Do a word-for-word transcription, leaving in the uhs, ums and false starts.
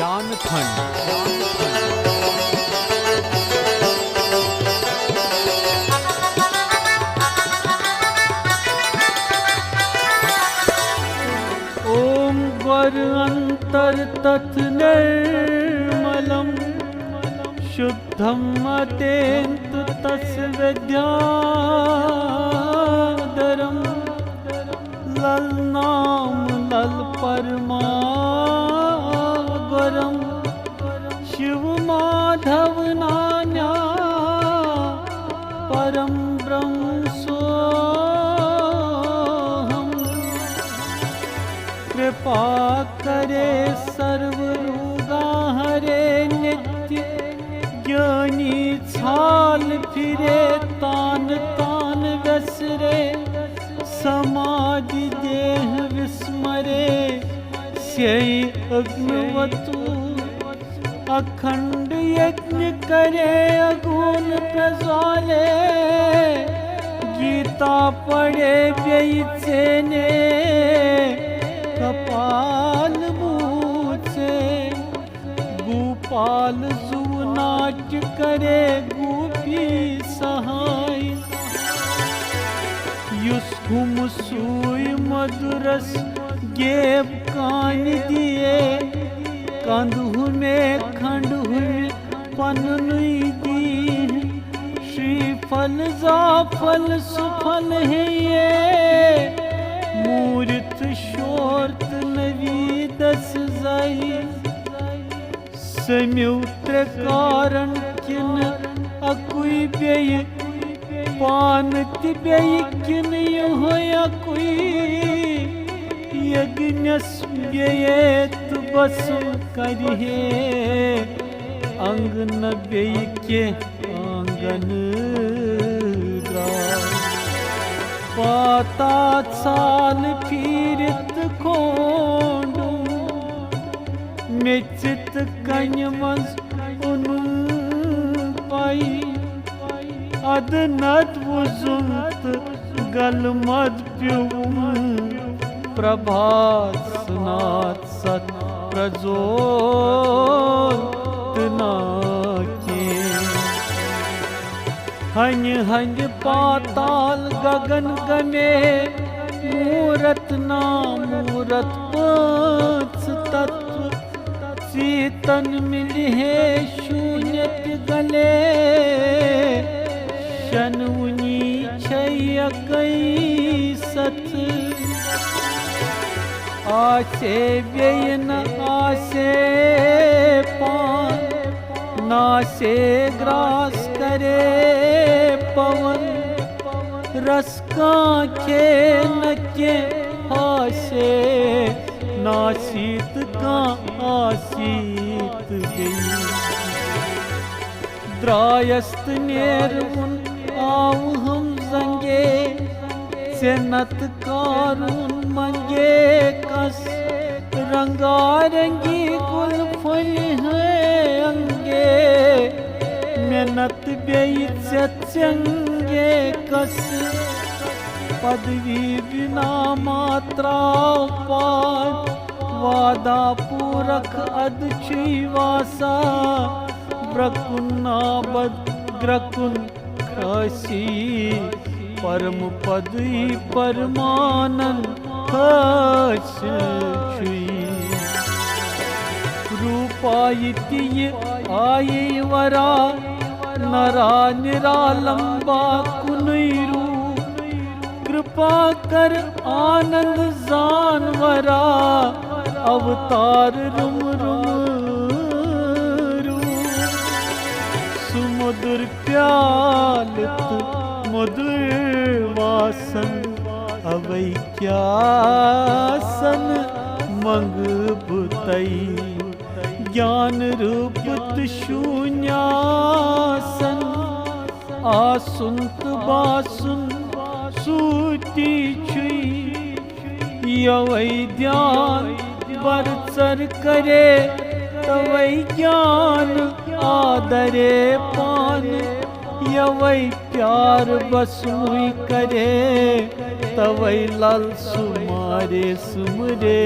ज्ञान खंड। ॐ गौर अंतर तथ निर्मलम शुद्धम अत्यंत तस विद्याधरम। लल नाम लल परमा गुरम शिव माधव नान्या परम ब्रह्म सोहम। कृपा करे सर्व रोगा हरे नित्य ज्ञानी छाल फिरे तान तान व्यसरे समाधि देह विस्मरे। स्यई अग्निवतु अखंड यज्ञ करे अगुन प्रज्वाले। गीता पढ़े बेई चेने कपाल मूचे। गोपाल जुव नाट्य करे गोपी सहाय। युस हुम सूय मधुरस गेब कान दिए। कंद हुमे खंड हुमे पननुई दी। श्रीफल जाफल सुफल है ये। मूर्त शोर्त नवीदस जाई। समिव त्रे कारण किन अकुई बेई। पान ति बेई किन योहय अकुई। यज्ञस बेयत बसुम करिहे अंगन बेई के आंगन द्राय। पाता साल फिरित खोंडुम मेचित कन्य मंज उनुम पाई। अद नद वुजुम त गल मद प्युम प्रभात सनात सत प्रजोत नाके। हन्य हन्य पाताल गगन गमे मूरत ना मूरत पांच तत्व। चीतन मिलहे शून्यत गले शन उनी छै अकै सत। आसे बेयन आसे पान नासे ग्रास करे पवन। रस कांखे न के हासे नासीत कां आसीत गई। द्रायस्त नेरउन आव हम जंगे, सेनत कारून मंगे कस। रंगारंगी गुल फुल है अंगे, मेहनत बेई चंगे कस। पदवी बिना मात्रा पार, वादा पूरक अद छी वासा। ब्रकुन नाबद ग्रकुन खासी, परम पदई परमानंद हासिल छुई। रूपायिति ये आये वरा, नरा निरालंबा कुनुई रूप। कृपा कर आनंद जानवरा, अवतार रुम रुम रूप। सुमधुर प्यालत मधुर वासन, अवै क्या सन मंग बुतई। ज्ञान रूपत शून्यासन, आसुन त बासुन सूती छुई। यवै ध्यान बरचर करे, तवै ज्ञान आदरे पान। यवै प्यार बसुई करे, तवै लल सुमारे सुमरे